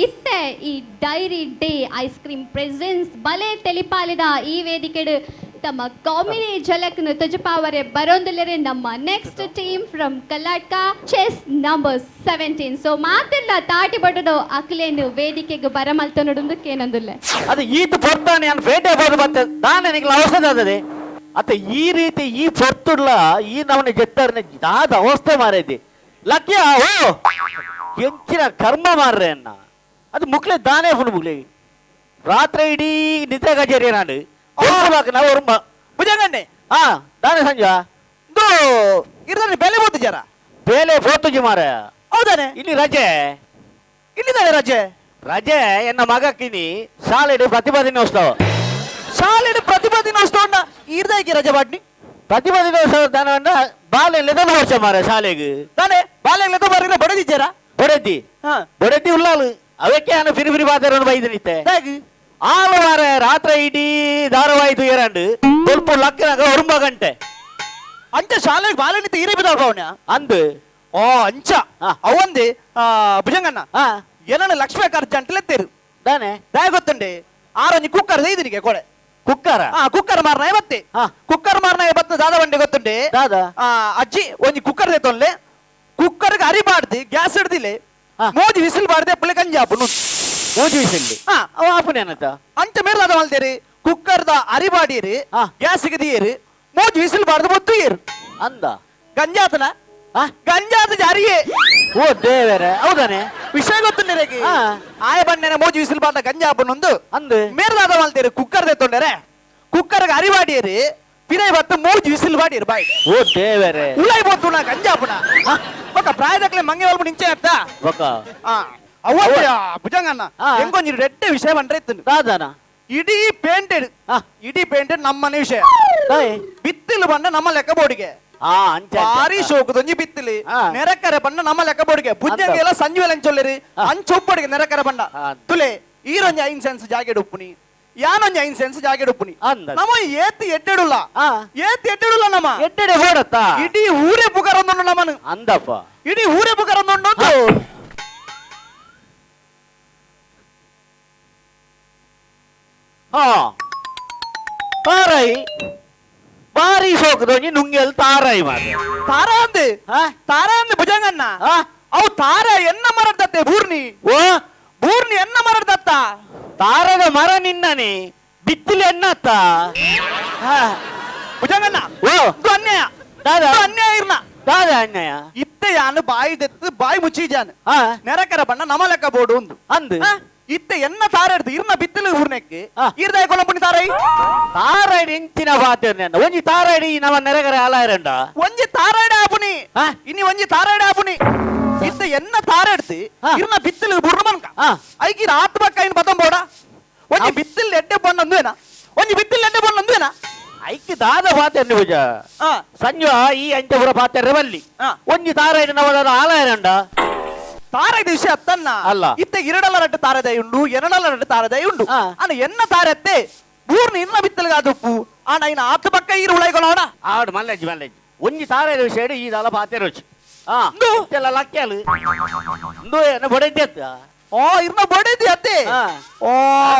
ಇತ್ತೆ ಈ dairy day ice cream presents ಬಲೆ ತೆಲಿಪಾಲಿದ ಈ ವೇದಿಕೆಡು ತಮ್ಮ ಕಾಮಿಡಿ ಝಲಕ್ನು ತುಜಪಾವರೆ ಬರೋಂದುಲ್ಲರೆ ನಮ್ಮ next team from Karnataka chess number 17. So ಮಾತೆಲ್ಲ ತಾಟಿ ಬಡದು ಅಕ್ಲೇನು ವೇದಿಕೆಗೆ ಬರಮಲ್ತನುಡುಂದು ಕೇನಂದುಲ್ಲೆ. ಅದು ಈತ ಪೊರ್ತಾನೆ ನಾನು ಪೇಟೆ ಹೋದ ಮತ್ತೆ ನಾನು ನಿನಗೆ ಅವಸ್ಥೆ ಆದದೆ ಅತ್ತ ಈ ರೀತಿ ಈ ಪೊರ್ತುಡ್ಲ ಈ ನವನ ಜೆತ್ತರ್ನ ದಾದ ಅವಸ್ಥೆ ಮಾರೈತಿ ಲಕ್ಕಿಯ ಓ ಎಂಚಿನ ಕರ್ಮ ಮಾರ್ರೆ ಅನ್ನ ಅದು ಮುಕ್ಲೆ ದಾನೇ ಫುಲ್ ಮುಕ್ಲೆ ರಾತ್ರಿ ಇಡೀ ನಿದ್ರೆ ಕಚೇರಿ ನಾನು ನಾವು ಭುಜಂಗಣ್ಣೆ ಹಾ ದಾನೆ ಸಂಜ ಇದು ಇರ್ದಾನೆ ಬೆಲೆ ಬೋತು ಜರ ಬೇಲೆ ಪೋತುಜಿ ಮಾರ ಹೌದಾನೆ ಇಲ್ಲಿ ರಜೆ ಇಲ್ಲಿದ್ದಾನೆ ರಜೆ ರಜೆ ಎನ್ನ ಮಗಕ್ಕಿನಿ ಶಾಲೆಡು ಪ್ರತಿಭಾ ದಿನೋತ್ಸವ ಶಾಲೆಡು ಪ್ರತಿಭಾ ದಿನೋತ್ಸವನ್ನ ಇರ್ದಾಕಿ ರಜೆ ಬಾಟ್ನಿ ಪ್ರತಿಭಾ ದಿನೋತ್ಸವ ದಾನವನ್ನ ಬಾಲೆ ಲೆದಲು ವರ್ಷ ಮಾರ ಶಾಲೆಗೆ ತಾನೆ ಬಾಲೆ ಲೆದ ಬಾರಿಲ್ಲ ಬಡದಿದ್ದೀರಾ ಬೊಡೆದಿ ಹಾ ಬೊಡೆದಿ ಉಲ್ಲಾಲು ಅವಕ್ಕೆ ನಾನು ಫಿರಿ ಫಿರಿ ಬಾತರನ್ನು ಬೈದು ನಿತ್ತೆ ದಾಗಿ ಆಳು ವಾರ ರಾತ್ರಿ ಇಡೀ ಧಾರಾವಾಹಿ ತುಯರಂಡು ಸ್ವಲ್ಪ ಲಕ್ಕನಾಗ ಒರುಂಬ ಗಂಟೆ ಅಂಚ ಶಾಲೆಗೆ ಬಾಲೆ ನಿಂತ ಈರೇ ಬಿದ್ದಾವ ಅವನ ಅಂದು ಓ ಅಂಚ ಹಾ. ಅವಂದಿ ಭುಜಂಗಣ್ಣ ಹಾ ಏನನ್ನ ಲಕ್ಷ್ಮೀ ಅರ್ಜೆಂಟ್ ಲೆತ್ತೇರು ದಾನೆ ದಾಯ ಗೊತ್ತುಂಡೆ ಆರೊಂಜಿ ಕುಕ್ಕರ್ ಇದನಿಗೆ ಕೊಡೆ ಕುಕ್ಕರ ಆ ಕುಕ್ಕರ್ ಮಾರ್ನಾಯ ಬತ್ತೆ ಹಾ. ಕುಕ್ಕರ್ ಮಾರ್ನಾಯ ಬತ್ತ ದಾದ ಬಂಡೆ ಗೊತ್ತುಂಡೆ ದಾದ ಆ ಅಜ್ಜಿ ಒಂಜಿ ಕುಕ್ಕರ್ ದೇತೊನ್ಲೆ ಕುಕ್ಕರ್ಗೆ ಅರಿ ಬಾಡ್ದಿ ಗ್ಯಾಸ್ ಹಿಡ್ದಿಲೆ ಹಾ. ಮೋಜಿ ವಿಸಿಲ್ ಬಾಡ್ದೆ ಪುಳ್ಳೆ ಕಂಜಾಪುನು ಮೂಜಿ ವಿಸಿಲ್ಲಿ ಹಾ ಅವ ಆಪುನೇನತ ಅಂಚ ಮೇರ್ ದಾದ ಮಲ್ತೇರಿ ಕುಕ್ಕರ್ದ ಅರಿ ಬಾಡಿಯರಿ ಹಾ. ಗ್ಯಾಸ್ಗೆ ದಿಯೇರಿ ಮೋಜಿ ವಿಸಿಲ್ ಬಾಡ್ದು ಬೊತ್ತು ಏರು ಅಂದ ಗಂಜಾತನ ಹಾ ಗಂಜಾತ ಜಾರಿಯೇ ಓ ದೇವರೇ ಹೌದಾನೆ ವಿಷಯ ಗೊತ್ತುಂಡೆ ಹಾ. ಆಯ ಬಣ್ಣನ ಮೋಜಿ ವಿಸಿಲ್ ಬಾಡ್ದ ಗಂಜಾಪುನೊಂದು ಅಂದು ಮೇರ್ ದಾದ ಮಲ್ತೇರಿ ಕುಕ್ಕರ್ ದೇತೊಂಡರೆ ಕುಕ್ಕರ್ಗೆ ಅರಿ ಬಾಡಿಯರಿ ಪಿರೈ ಬತ್ತು ಮೋಜಿ ವಿಸಿಲ್ ಬಾಡಿಯರು ಬಾಯ್ ಓ ದೇವರೇ ಉಳೈ ಬೋತು ನಾ ಗಂಜಾಪುನ ಬೊಕ್ಕ ಪ್ರಾಯದಕ್ಲೆ ಮಂಗೆ ಒಲ್ಪ ನಿಂಚೆ ಅತ್ತ ಬೊಕ್ಕ ಅವ್ವ ಭುಜಂಗಣ್ಣ ಆ. ಹೆಂಗೊಂಜಿ ರೆಡ್ಡೆ ವಿಷಯ ಬಂದ್ರೆ ಇತ್ತು ದಾದನ ಇಡೀ ಪೇಂಟೆಡ್ ಹಾ. ಇಡೀ ಪೇಂಟೆಡ್ ನಮ್ಮನೆ ವಿಷಯ ದಾಯೆ ಬಿತ್ತಿಲು ಬಣ್ಣ ನಮ್ಮ ಲೆಕ್ಕ ಬೋಡಿಗೆ ಆ ಅಂಚೆ ಅಂಚೆ. ಭಾರಿ ಶೋಕದೊಂಜಿ ಬಿತ್ತಿಲಿ ಆ. ನೆರಕರೆ ಬಣ್ಣ ನಮ್ಮ ಲೆಕ್ಕ ಬೋಡಿಗೆ ಭುಜಂಗ ಎಲ್ಲ ಸಂಜುವೆಲ ಅಂಚೊಲ್ಲಿರಿ ಆ. ಅಂಚ ಉಪ್ಪಡಿಗೆ ನೆರಕರೆ ಬಣ್ಣ ಆ. ತುಲೆ ಈರೊಂಜಿ ಐನ್ ಸೆನ್ಸ್ ಜಾಗೆಡ್ ಉಪ್ಪುನಿ ಯಾನೊಂಜಿ ಐನ್ ಸೆನ್ಸ್ ಜಾಗೆಡ್ ಉಪ್ಪುನಿ ಅಂದ. ನಮ್ಮ ಏತ್ ಎಡ್ಡೆಡುಲ್ಲ ಆ. ಏತ್ ಎಡ್ಡೆಡುಲ್ಲ ನಮ್ಮ ಎಡ್ಡೆಡೆ ಬೋಡತ್ತ ಇಡೀ ಊರೇ ಪುಗಾರೊಂದುಂಡು ನಮ್ಮನು ಅಂದಪ್ಪ ಇಡೀ ಊರೇ ಪುಗಾರೊಂದುಂಡು ಹಾ ತಾರಾಯಿ ಬಾರಿ ಸೋಕದೊಂಜಿ ನುಂಗೆಲ್ ತಾರಾಯಿ ಮಾರ್ರೆ ತಾರಾ ಅಂದೆ ಹಾ? ತಾರಾ ಅಂದೆ ಭುಜಂಗಣ್ಣ ಆ? ಅವು ತಾರ ಎನ್ನ ಮರಡ್ದತ್ತೆ ಬೂರ್ನಿ ಓ ಬೂರ್ನಿ ಎನ್ನ ಮರಡ್ದತ್ತ ತಾರದ ಮರ ನಿನ್ನನೆ ಬಿತ್ತಿಲೆ ಎನ್ನತ್ತ ಹಾ. ಭುಜಂಗಣ್ಣ ಓ ಇದು ಅನ್ಯಾಯ ದಾದ ಇದು ಅನ್ಯಾಯ ಇರ್ನ ದಾದ ಅನ್ಯಾಯ ಇತ್ತೆ ಯಾನು ಬಾಯಿ ದೆತ್ತು ಬಾಯಿ ಮುಚ್ಚಿಜಾನು ಹಾ ನೆರಕರ ಬಣ್ಣ ನಮ ಲೆಕ್ಕ ಬೋಡು ಒಂದು ಅಂದು ಆ? ಇತ್ತೆ ಎನ್ನ ತಾರ ಹಿಡ್ದು ಇರ್ನ ಬಿತ್ತಲು ಊರ್ನೆಕ್ಕೆ ಆ. ಇರ್ದಾಯ ಕೊಲಂಪುಣಿ ತಾರೈ ತಾರಾಯ್ಡು ಇಂಚಿನ ಬಾತೇರ್ನೆ ಒಂಜಿ ತಾರಾಯ್ಡು ಈ ನಮ್ಮ ನೆರೆಗರೆ ಆಲಾಯರಂಡ ಒಂಜಿ ತಾರಾಯ್ಡ ಆಪುನಿ ಆ? ಇನಿ ಒಂಜಿ ತಾರಾಯ್ಡ ಆಪುನಿ ಇತ್ತೆ ಎನ್ನ ತಾರ ಹಿಡ್ದು ಆ. ಇರ್ನ ಬಿತ್ತಲು ಬುರ್ಣ ಮನ್ಕ ಆ. ಐಕಿ ಆತ್ಮ ಕೈನ್ ಬತಂಬೋಡ ಒಂಜಿ ಬಿತ್ತಿಲ್ ಎಡ್ಡೆ ಬಣ್ಣ ಅಂದ್ವೇನಾ ಒಂಜಿ ಬಿತ್ತಿಲ್ ಎಡ್ಡೆ ಬಣ್ಣ ಅಂದ್ವೇನಾ ಐಕ್ ದಾದ ಬಾತೇರ್ನೆ ಪೂಜ ಆ ಸಂಜು ಈ ಅಂಚಪುರ ಪಾತೆರ್ರೆ ಬಲ್ಲಿ ಆ. ಒಂಜಿ ತಾರಾಯ್ಡು ನವದ ಆಲಾಯರಂಡ ತಾರದ ವಿಷಯ ಅತ್ತನ್ನ ಅಲ್ಲ. ಇತ್ತೆ ಇರಡಲ ರಡ್ಡು ತಾರದೈ ಉಂಡು ಎರಡಲ ರಡ್ಡು ತಾರದೈ ಉಂಡು ಆ. ಅನ ಎನ್ನ ತಾರತ್ತೆ ಬೂರ್ನ ಇನ್ನ ಬಿತ್ತಲ್ಗಾದುಪ್ಪು ಆನ ಇನ್ನ ಆತ ಪಕ್ಕ ಈರು ಉಳೈಕೊಳೋಣ ಆಡು ಮಲ್ಲೆಜ್ಜಿ ಮಲ್ಲೆಜ್ಜಿ ಒಂಜಿ ತಾರಾಯ್ಡು ವಿಷಯ ಈ ದಾಲ ಪಾತೆರೋಚ್ ಆ ಇಂದು? ಇತ್ತೆಲ್ಲ ಲಕ್ಕ್ಯಾಲು ಇಂದು ಏನ ಬೊಡೆದ್ಯತ್ತ ಓ ಇರ್ನ ಬಡೇದಿ ಅತ್ತೆ ಆ. ಓ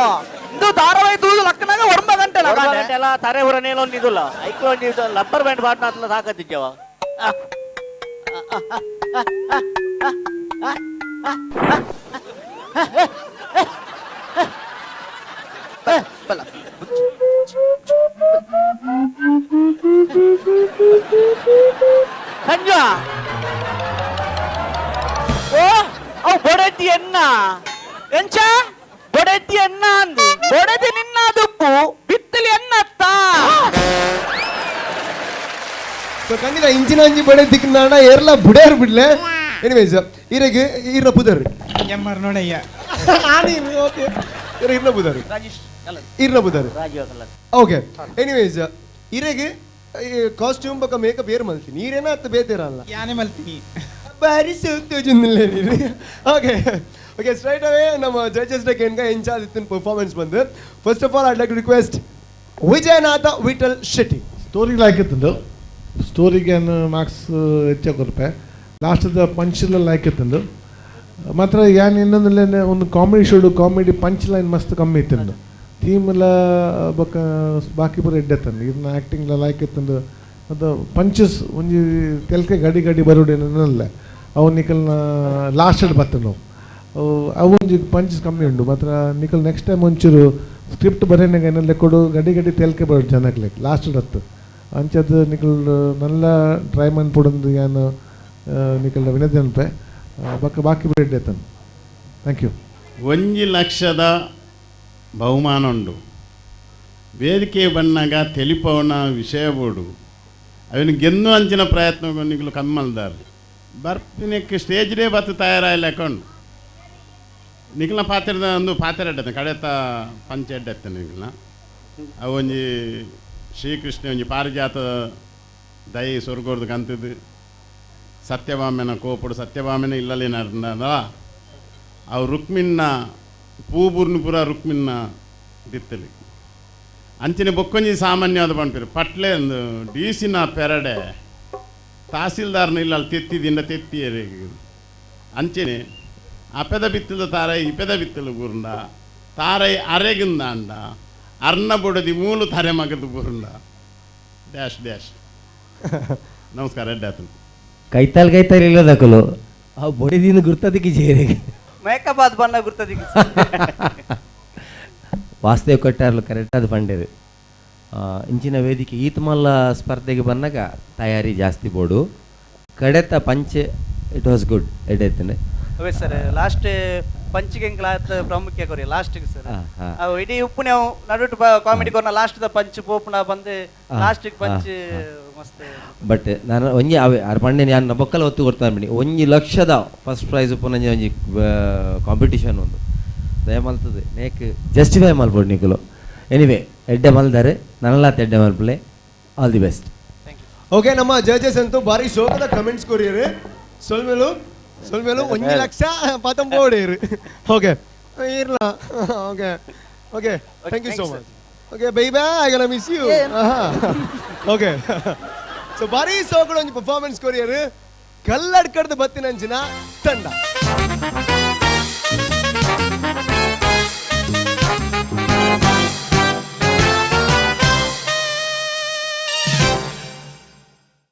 ಇಂದು ಧಾರಾವಾಹಿ ತೂದು ಲಕ್ಕನಾಗ ಒರಂಬ ಗಂಟೆ ಗಂಟೆ ತರೆ ಊರ ನೇಲೊಂದು ಇದುಲ್ಲ ಐಕ್ಲ ಒಂಜಿ ಲಬ್ಬರ್ ಬ್ಯಾಂಡ್ ಬಾಟ್ನಾತ್ಲ ತಾಕತ್ತಿಜ್ಜವ ಸಂಜು ಓ ಅವು ಬೊಡೆತಿ ಎನ್ನ ಎಂಚ ಬೊಡೆತಿ ಎನ್ನ ಅಂದು ಬೊಡೆದಿ ನಿನ್ನ ದುಪ್ಪು ಬಿತ್ತಲಿ ಎನ್ನತ್ತ ಸೊ ಖಂಡಿತ ಇಂಚಿನ ಅಂಜಿ ಬಡೆ ದಿಕ್ನಾಡ ಏರ್ಲ ಬುಡೇರ್ ಬಿಡ್ಲೆ. ಎನಿವೇಸ್ ಈರೆಗ್ ಈರ್ನ ಪುದರ್ ಎಮ್ಮರ್ ನೋಡಯ್ಯ ಓಕೆ ಇರ್ನ ಪುದರ್ ಈರ್ನ ಪುದರ್ ರಾಜೀವ್ ಕಲ್ಲರ್. ಓಕೆ ಎನಿವೇಸ್ ಈರೆಗ್ ಕಾಸ್ಟ್ಯೂಮ್ ಬಕ್ಕ ಮೇಕಪ್ ಏರ್ ಮಲ್ತೀನಿ ಈರೇನ ಅತ್ತ ಬೇತೇರಲ್ಲ ಯಾನೆ ಮಲ್ತೀನಿ ಬಾರಿ ಸೋತೋಜುಂದಿಲ್ಲ. ಓಕೆ ಓಕೆ, ಸ್ಟ್ರೈಟ್ ಅವೇ ನಮ್ಮ ಜಡ್ಜಸ್ ಕೇನ್ಗ ಇನ್ಚಾರ್ಜ್ ಇತ್ತಿನ ಪರ್ಫಾರ್ಮೆನ್ಸ್ ಬಂದು. First of all, I'd like to request Vijayanatha Vittal Shetty. Story like ಇತ್ತಂದು, ಸ್ಟೋರಿಗೆ ಮಾರ್ಕ್ಸ್ ಹೆಚ್ಚ ಕೊರ್ಪೆ. ಲಾಸ್ಟದ ಪಂಚ್ ಲೈಕ್ ಇತ್ತಂದು ಮಾತ್ರ. ಯಾನ್ ಇನ್ನೊಂದು ಒಂದು ಕಾಮಿಡಿ ಶೋಡು, ಕಾಮಿಡಿ ಪಂಚ್ ಲೈನ್ ಮಸ್ತ್ ಕಮ್ಮಿ ಇತ್ತಂದು. ಥೀಮ್ ಎಲ್ಲ ಬೊಕ್ಕ ಬಾಕಿ ಪೂರ ಎಡ್ಡೆತ್ತಂದು. ಇದನ್ನ ಆ್ಯಕ್ಟಿಂಗ್ ಲೈಕ್ ಇತ್ತಂದು ಮತ್ತು ಪಂಚಸ್ ಒಂಜಿ ತೆಲ್ಕೆ ಗಡಿ ಗಡಿ ಬರುಡೇನಲ್ಲ, ಅವು ನಿಕಲ್ನ ಲಾಸ್ಟ್ ಬತ್ತಂಡು. ಅವು ಅವು ಒಂಜಿ ಪಂಚಸ್ ಕಮ್ಮಿ ಉಂಡು ಮಾತ್ರ. ನಿಕಲ್ ನೆಕ್ಸ್ಟ್ ಟೈಮ್ ಒಂಚೂರು ಸ್ಕ್ರಿಪ್ಟ್ ಬರೆನಾಗ ಏನೆಲ್ಲ ಕೊಡು, ಗಡಿ ಗಡಿ ತೆಲ್ಕೆ ಬರೋಡು ಜನಕ್ಲೆಗ್ ಲಾಸ್ಟ್ ಹತ್ತು ಅಂಚದ. ನಿಕಲ್ ನಲ್ಲ ಟ್ರೈ ಮನ್ಪೊಡೊಂದು ಯಾನ್ ನಿಕಲ್ನ ವಿನಂತಿ ಅನ್ಪೆ. ಬೊಕ್ಕ ಬಾಕಿ ಎಡ್ಡೆತ್ತಂದು. Thank you. 1 ಲಕ್ಷದ ಬಹುಮಾನ ಉಂಡು. ವೇದಿಕೆ ಬನ್ನಾಗ ತೆಲಿಪವನ ವಿಷಯ ಬೋಡು. ಅವನು ಗೆನ್ನು ಅಂಚಿನ ಪ್ರಯತ್ನ ನಿಕುಲು ಕಮ್ಮಲ್ದಾರ್. ಬರ್ಪಿನಕ್ಕೆ ಸ್ಟೇಜ್ಡೇ ಬತ್ತು ತಯಾರಾಯಲೆಕೊಂಡು ನಿಕಲ್ನ ಪಾತ್ರದ ಒಂದು ಪಾತ್ರ ಎಡ್ಡೆತ್ತ, ಕಡೆತ ಪಂಚ ಎಡ್ಡೆತ್ತ ನಿಕಲ್ನ. ಅವು ಒಂಜಿ ಶ್ರೀಕೃಷ್ಣ ಒಂಜಿ ಪಾರಿಜಾತ ದೈ ಸ್ವರ್ಗೋರ್ದು ಕಂತದ್ದು, ಸತ್ಯಭಾಮನ ಕೋಪುಡು ಸತ್ಯಭಾಮನ ಇಲ್ಲಲ್ಲಿ ನಡ್ದದ. ಅವು ರುಕ್ಮಿಣ್ಣ ಪೂಬುರ್ನು ಪೂರ ರುಕ್ಮಿಣ್ಣ ದಿತ್ತಲಿ. ಅಂಚಿನ ಬೊಕ್ಕೊಂಜಿ ಸಾಮಾನ್ಯವಾದ ಪನ್ಪೆರ್ ಪಟ್ಲೆ ಒಂದು ಡಿಸಿನ ಪೆರಡೆ ತಹಸೀಲ್ದಾರ್ನ ಇಲ್ಲ ತೆತ್ತಿದಿಂದ ತೆತ್ತಿಯರೆ. ಅಂಚನೆ ಅಪೆದ ಬಿತ್ತದ ತಾರೈ ಇಪೆದ ಬಿತ್ತಲು ಬೂರ್ಂಡ ತಾರೈ ಅರೆಗುಂದಾಂಡ ಅರ್ನ ಬುಡದಿ ಮೂಲು ತಾರೆ ಮಗದು ಬೂರ್ಂಡ ಡ್ಯಾಶ್ ಡ್ಯಾಶ್. ನಮಸ್ಕಾರ, ಎಡ್ಡಾತು. ಕೈತಾಲ್ ಕೈತಾಲ್ ಇಲ್ಲದಕಲು ಅವು ಬೊಡಿದಿನ ಗುರ್ತದಿಕ್ಕೆ ಜೇರಿಗೆ. ಮೇಕಪ್ ಆದ್ ಬಣ್ಣ ಗುರ್ತದಿಗೆ. ವಾಸುದೇವ್ ಕಟ್ಟಾರ್ಲು ಕರೆಕ್ಟ್ ಅದು ಪಂಡೇರು. ಇಂಚಿನ ವೇದಿಕೆ ಈತ್ ಮಲ್ಲ ಸ್ಪರ್ಧೆಗೆ ಬಂದಾಗ ತಯಾರಿ ಜಾಸ್ತಿ ಬೋಡು. ಕಡೆತ ಪಂಚೆ it was good, ಎಡ್ಡೆತ್ತನೆ. ಅವೇ ಸರ್, ಲಾಸ್ಟ್ ಪಂಚಿಗೆ ಎಂಕ್ಲ ಪ್ರಾಮುಖ್ಯ ಕೊರಿ ಲಾಸ್ಟ್ ಸರ್. ಹಾ, ಹಾ. ಅವು ಇಡೀ ಉಪ್ಪು ನಾವು ನಡುಟು ಕಾಮಿಡಿ ಕೊರ್ನ ಲಾಸ್ಟ್ the punch ಪೋಪುನ ಬಂದು ಲಾಸ್ಟ್ ಪಂಚ್ ಮಸ್ತ್. ಬಟ್ ನಾನು ಒಂಜಿ ಅವೆ ಆರ್ ಪಂಡೆ, ನಾನು ಬೊಕ್ಕಲ ಒತ್ತು ಕೊಡ್ತಾನೆ ಬಿಡಿ. 1 ಲಕ್ಷದ ಫಸ್ಟ್ ಪ್ರೈಸ್ ಉಪ್ಪುನಂಜಿ ಒಂಜಿ ಕಾಂಪಿಟಿಷನ್ ಒಂದು ದಯ ಮಲ್ತದೆ ನೇಕ್ ಜಸ್ಟಿಫೈ ಮಲ್ಪೊಡು ನಿಕುಲು. ಎನಿವೆ, ಎಡ್ಡೆ ಮಲ್ದಾರೆ, ನನಲಾತ್ ಎಡ್ಡೆ ಮಲ್ಪಲೆ. All the best. Okay, ನಮ್ಮ ಜಡ್ಜಸ್ ಅಂತೂ ಭಾರಿ ಶೋಕದ ಕಮೆಂಟ್ಸ್ ಕೊರಿಯರು. ಸೊಲ್ಮೆಲು, ಸೊಲ್ಮೆಲು. 1 ಲಕ್ಷ ಪತ್ತೊಂಬೋಡೇರು. ಓಕೆ, ಇರ್ಲ. Okay okay thank you so much. Okay, bye bye, I gonna miss you. Okay, so ಭಾರಿ ಸೋಕಡ ಒಂಜಿ ಪರ್ಫಾರ್ಮೆನ್ಸ್ ಕೊರಿಯರು ಕಲ್ಲಡ್ಕಡ್ದು ಬತ್ತಿನಂಚಿನ ತಂಡ.